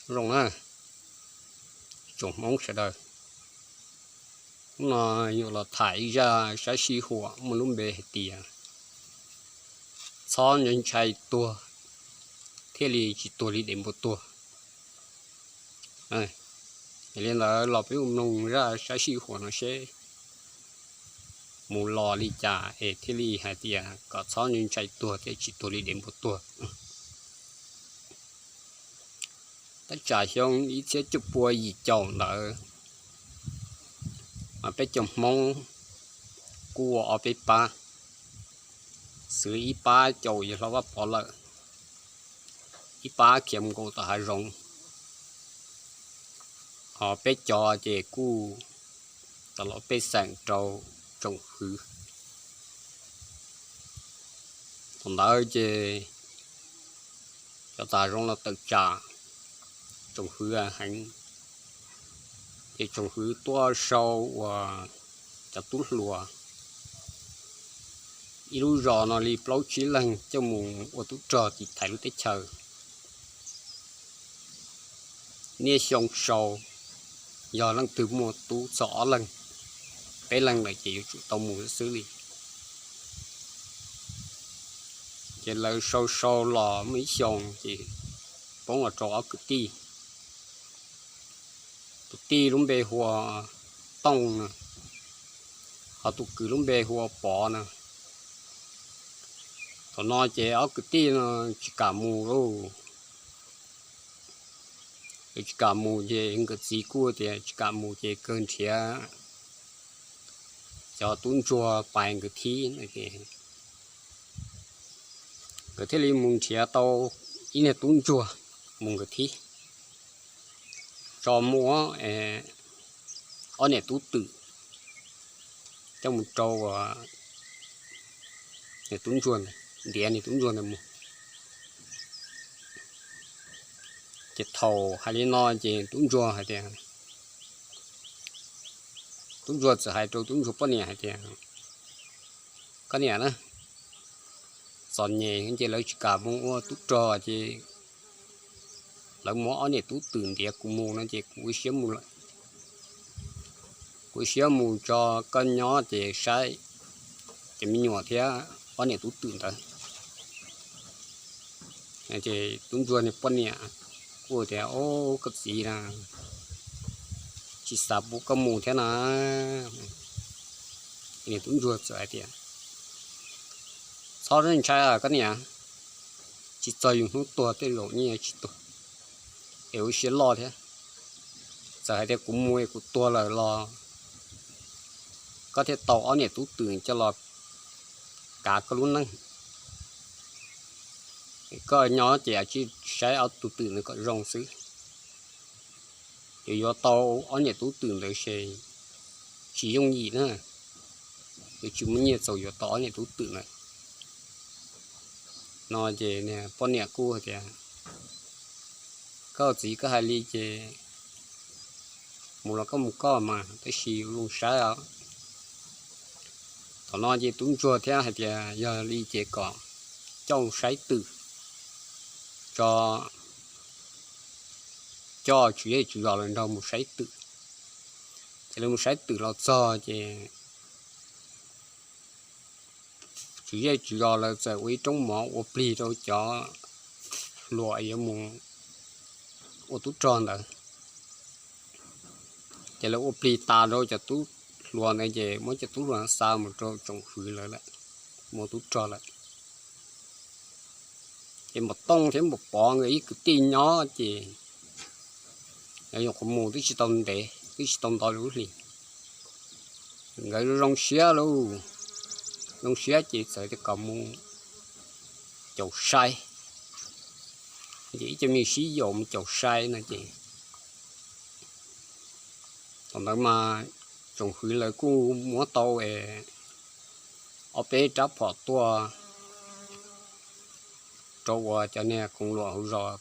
Zoo na, tsoom Hmoob sawv daws, hnub no yuav los tham ib zaj sab sij huam muaj lub npe hais tias txhob ntshai tuag thiaj li tsis tuag li dev npua tuag. Yog li ntawd los peb mus mloog zaj sab sij huam no seb mus los li cas es thiaj li hais tias kom txhob ntshai tuag thiaj tsis tuag li dev npua tuag. Tab tsam xyoo ib txhiab cuaj pua yim caum ntawd mas peb cov Hmoob kuj ua ob peb pab, xwv ib pab caum yawg hlob Vaj Pov lawm, ib pab khiav mus nkaum tom hav zoov, ho peb cov ces kuj tau los pej xeem rau tsoom fwv. Thaum ntawd ces cov tom hav zoov los tawm tsam tsoom fwv heev, ces tsoom fwv tuaj sau uas cov tub hluas ib lub zos no li plaub tsib leeg coj mus ua tub rog tiv thaiv lub teb chaws. Niaj xyoo sau, yog leej twg muaj tub txog ob leeg, peb leeg lawm ces yuav tsum tau mus xwb li. Ces lawv sau sau los muaj ib xyoos ces poob los rau ob kwv tij. Tus tij lub npe hu ua Tooj na, ho tus kwv lub npe hu ua Pov na. Thaum no ces ob kwv tij no tsis kam mus lauj. Tsis kam mus ces nkawd txiv kuj tias tsis kam mus ces kawg nrhiav cov tub ntsuag pais nkawd thib no ces nkawd thiaj li mus nrhiav tau ib niag tub ntsuag mus nkawd thib, tso muab ob niam tub twm coj mus rau niam tub ntsuag, ntiav niam tub ntsuag ntawd mus. Ces thaum hais li no ces tub ntsuag hais tias, tub ntsuag txawm hais rau tub ntsuag poj niam hais tias, koj niam na, txom nyem ces lawv tsis kam mus ua tub rog ces lawv muab ob niam tub twm ntiav kuv mus no ces kuv ua siab mus lawm. Kuv ua siab mus tso, koj nyob ces saib cov me nyuam thiab ob niam tub twm ntawd. Ces tub ntsuag niag poj niam kuj tias, o, koj txiv na, tsis xav pub koj mus thiab na. Niag tub ntsuag txawm hais tias, txhob ntshai koj niam, tsis txog yus hnub tuag tej zaum yeej tsis tuag, es ua siab loj thiab. Txawm hais tias kuv mus es kuv tuag lawm los koj thiaj tau ob niam tub twm coj los kav koj lub neej. Koj nyob ces saib ob tug twm ntawd kom zoo xwb. Yuav yuav tau ob niam tub twm ntawd ces tsis yooj yim na, yuav tsis muaj nyiaj txaus yuav tau ob niam tub twm ntawd. No ces poj niam kuj tias, koj txiv, koj hais li ces mus los koj mus koj mas, tab sis zoo saib os. Thaum no ces tub ntsuag thiaj hais tias yog li ces kom coj saib twm, tso, coj tswv zej tswv zos los nrog mus saib twm. Ces lawv mus saib twm los txog ces tswv zej tswv zos lawv txawm ua ib roob mov ua plig rau cov hluas yuav mus ua tub rog ntawd. Ces lawv ua plig tas rau cov tub hluas ntawd ces muab cov tub hluas xa mus rau tsoom fwv lawv lawm, mus ua tub rog lawm. Ces Npam Tooj thiab Npam Pov nkawd ib kwv tij nyob ces lawv nyuam qhuav mus twb tsis tau ntev, twb tsis tau ntau lub hlis, nkawd zoo siab lauj. Zoo siab ces txawm tias kom mus caum sai, ces ib co me sib yaum mus caum sai no ces thaum ntawd mas tsoom fwv lawv kuj muab tau ob peb rab phom tuaj rau ua cov niag khoom luam hauv zos,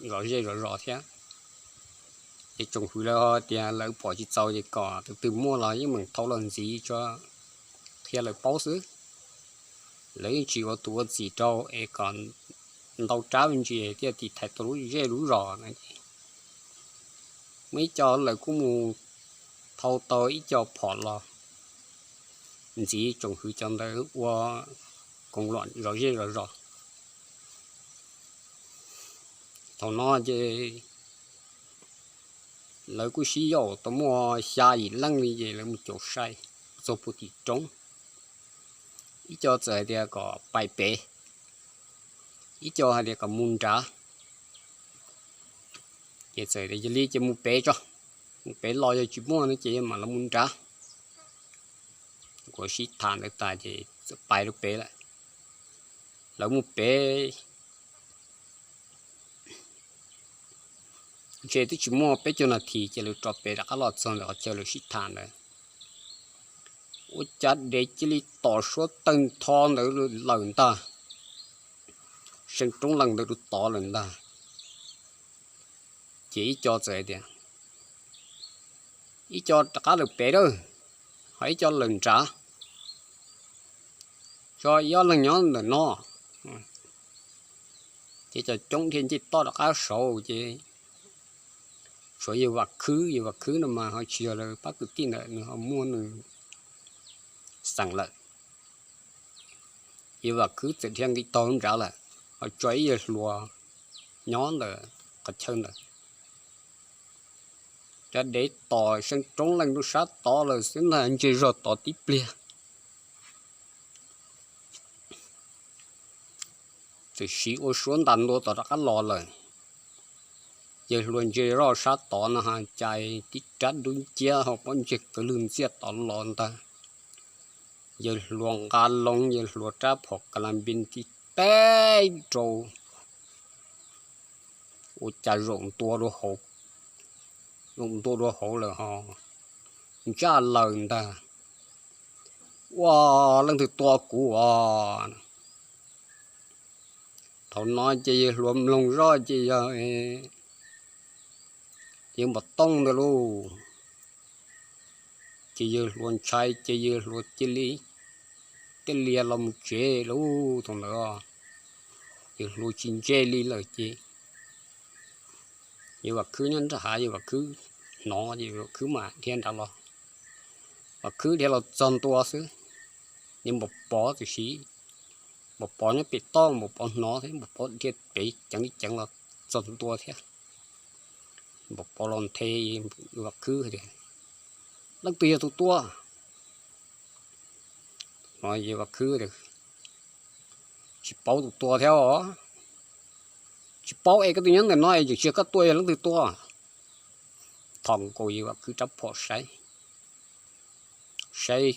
zos zej zos zos thiab. Ces tsoom fwv lawv ho tias lawv pom tsis txaus ces kom tus twg muaj los yeej meem thau los ntxiv tso, qhia lawv paub xwb. Lawv yeej tsis ua tus ua txim rau es kom ntau rab me ntsis thiaj tiv thaiv tau lub zej lub zos no ces Muaj ib co lawv kuj mus thau tau ib co phom los ntxiv tsoom hwv cov ntawd ua koom luam zom zej zos zos. Thaum no ces lawv kuj sib yaum tau muaj xya yim leej li ces lawv mus caum sai txog puag tim roob. Ib co txawm hais tias kom pais pem, ib co hais tias kom mus nrad. Ces txawm tias cia li ces mus pem tso, mus pem los yog tsis muaj no ces mam los mus nrad. Kuv sib tham ntawd tas ces txawm pais rau pem lawm. Lawv mus pem ntshe twb tsis muaj peb caug nas this ces lawv rov pem rov qab los txog ntawm qhov chaw lawv sib tham ntawd. Ua cas dev cia li tom suab tawg ntho ntawd lawm ntag, seej roob lees ntawd rau tod lawm ntag. Ces ib co txawm hais tias, ib co rov qab lawm pem lawm, ho ib co lawm nrad, tso ib ob leeg nyob ntawm no. Ces cov coob dhia ncej toj rov qab saud ces tshuav yawg Vam Khwb, yawg Vam Khwb no mas ho tsis yog lawv pab kwv tij ntawm, nws ho muaj nws xeem lawm. Yawg Vam Khwb txawm dhia nqis taug nrad lawm, ho tso ib yawg hluas nyob ntawm qhov chaw ntawd. Cov dev tom seej roob lees rau sab tod lawm xwb ntag, ntsia zog tod tib pliag. Txawm siv ua suab ntas ntua tom rov qab los lawm. Yawg hluas ntsia zoj sab tod no ha cas tib rab dub nciab ho pob ntseg qws lwg ntxiaj tod los ntag. Yawg hluas nqa loo yawg hluas rab phom ka la npi tib teb rau, ua cas zaum ntua rau hauv, zaum ntua rau hauv lawm ho ntsaj lawm ntag. Ua, leej twg tua kuv os? Thaum no ces yawg hluas mloog zoj ces yog yawg Npam Tooj ntawd lauj. Ces yawg hluas ntshai ces yawg hluas cia li, cia li los mus tsev lauj. Thaum ntawd yawg hluas tsis ntse li lawm ces yawg Vam Khwb nyob nram hav, yawg Vam Khwb hnov ces Vam Khwb mam dhia nrad los. Vam Khwb dhia los txog ntua xwb, niag Npam Pov tiam sis Npam Pov nyob pem toj, Npam Pov hnov thiab, Npam Pov dhia pem ceev li ceev los txog ntua thiab. Npam Pov los nthe Vam Khwb tias, leej twg yog tus tua? No yawg Vam Khwb tias, tsis paub tus tua thiab os. Tsis paub es koj tus nyob ntawm no es tseem tsis yog koj tua yog leej twg tua? Thom nkaus yawg Vam Khwb rab phom saib, saib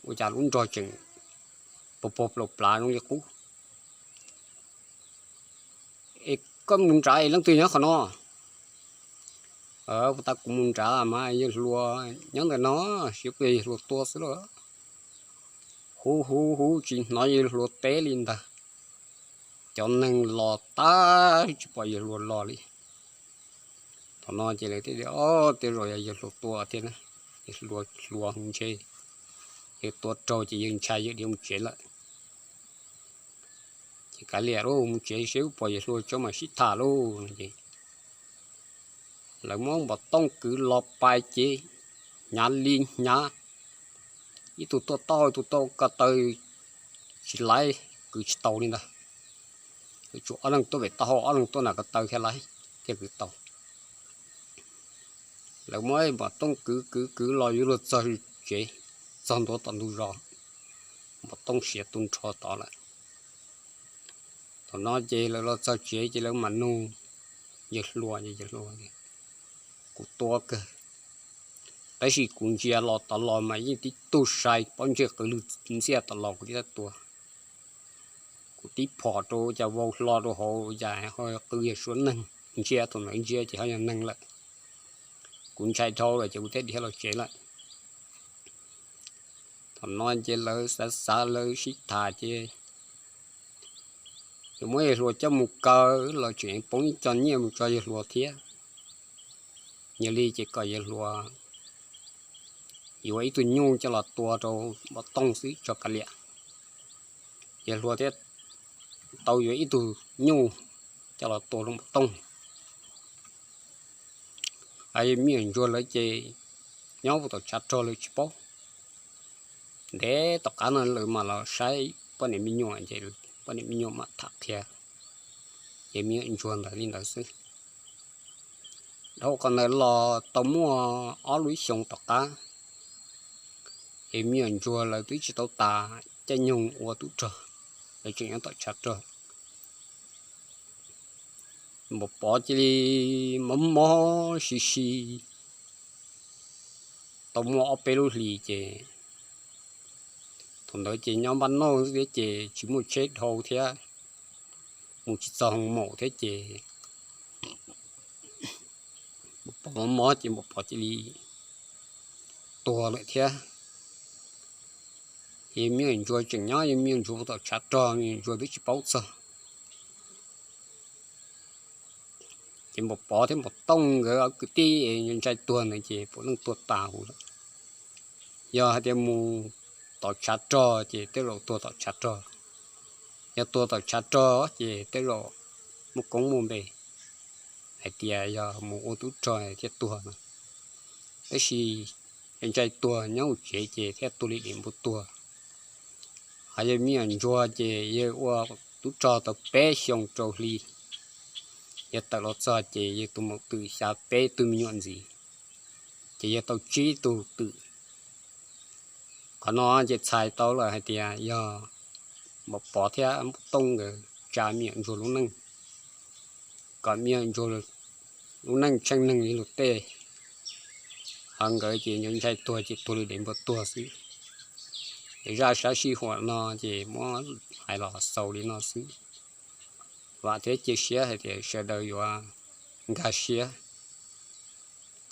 ua cas lub nrog tseem pog pog plaws plav zoo li qub. Es koj mus nrad es leej twg nyob qhov no? Puas tas kuv mus nrad mas yawg hluas nyob ntawm no, siab kuj yog yawg hluas tua xwb lauj. Hu hu hu tsis hnov yawg hluas teb li ntag. Cov neeg los tag tsis pom yawg hluas los li. Thaum no ces lawv thiaj li, o, tej zaum yog yawg hluas tua thiab na. Yawg hluas hluas ntshe yawg tua raug ces yawg ntshai yawg dhia mus tsev lawm. Ces kav liam lauj, mus tsev seb puas pom yawg hluas tso mam sib tham lauj no ces lawv muab Npam Tooj kwv los pais ces hnyav li hnyav, ib tug tuaj taub hau ib tug tuaj ko taw tsis laiv, kwv tsis tau li ntag. Tshuav ob leeg tuaj pem taub hau ob leeg tuaj nram ko taw thiaj laiv thiaj kwv tau. Lawv muab Npam Tooj kwv kwv kwv los yuav luag txog tsev, txog ntua tom ntug zos, Npam Tooj siav tu nrho tod lawm. Thaum no ces lawv los txog tsev ces lawv mam nug yawg hluas, yawg hluas, kuv tua kawg, tab sis kuv ntsia los tod los mas yeej tib tug sai pob ntseg qws lwg ntxiaj tod los kuv tib tab tua. Kuv tib phom rau cas vau hlo rau hauv cas ho qw yawg suav neeg, ntsia thaum ntawd ntsia ces ho yog neeg lawm. Kuv ntshai dhau lawm ces kuv thiaj dhia los tsev lawm. Thaum no ces lawv xav xav lawv sib tham ces yuav muab yawg hluas coj mus kaw los tseem poob ib co nyiaj mus tso yawg hluas thiab. Yog li ces kom yawg hluas yuav ib tug nyuj coj los tua rau Npam Tooj xwb tso kav liam. Yawg hluas thiaj tau yuav ib tug nyuj coj los tua rau Npam Tooj. Yawg me nyuam ntsuag lawv ces nyob puag tom tshav rog lawv tsis paub. Ntev tom qab no lawv mam los saib poj niam me nyuam ces poj niam me nyuam mam tham qhia yawg me nyuam ntsuag ntawd li ntawd xwb. Dhau qhov ntawd los tau muaj ob lub xyoo tom qab, yawg me nyuam ntsuag lawv twb tsis tau tas caij nyoog ua tub rog, lawv tseem nyob tom tshav rog. Npam Pov cia li mob mob si si tau muaj ob peb lub hlis ces thaum ntawd ces nyob npaj nauj thiab ces tsis muaj tsheb dhau thiab, mus tsis txog hoo maum thiab ces Npam Pov mob mob ces Npam Pov cia li tuag lawm thiab. Yawg me nyuam ntsuag tseem nyob, yawg me nyuam ntsuag puag tom tshav rog, me nyuam ntsuag twb tsis paub txog. Ces Npam Pov thiab Npam Tooj nkawd kwv tij ntshai tuag ntawd ces puav leej tuag tas huv lawm. Yog hais tias mus tom tshav rog ces tej zaum tuag tom tshav rog, yog tuag tom tshav rog ces tej zaum muaj koob muaj npe hais tias yog mus ua tub rog thiaj tuag no. Tab sis ntshai tuag nyob hauv tsev ces thiaj tuag li dev npua tuag. Hos yawg me nyuam ntsuag ces yawg ua tub rog tau peb xyoo rau hli, yawg tawm los txog ces yawg tus maum twm xyav peb tug me nyuam ntxiv, ces yawg tau tsib tug twm. Qhov no ces txhais tau lawm hais tias yog Npam Pov thiab Npam Tooj nkawd tsa me nyuam ntsuag lub neej, kom me nyuam ntsuag lub neej tsheej neeg li luag tej. Hos nkawd ces ntshai tuag ces tuag li dev npua tuag xwb. Ces zaj sab sij huam no ces muab hais los xaus li no xwb. Vam thiab cia siab hais tias sawv daws yuav nkag siab,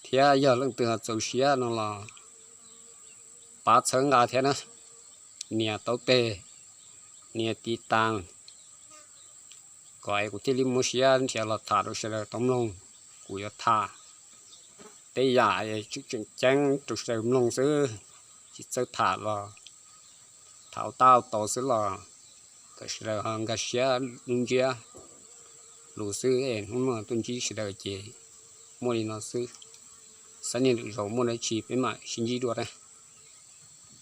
thiab yog leej twg txaus siab no los pab txhawb nqa thiab na, nias taub teg, nias tiv tas, kom es kuv thiaj li muaj siab nrhiav los tham rau sawv daws tau mloog. Kuv yuav tham tej yam tseem ceeb rau sawv daws mloog xwb, tsis txawj tham los tham ua tab ua tau xwb los kom sawv daws ho nkag siab lub ntsiab lus xwb. Hnub no tuaj ntsib sawv daws ces muaj li no xwb. Xab niag lwm zaus muaj dab tsi peb mam sib ntsib dua na.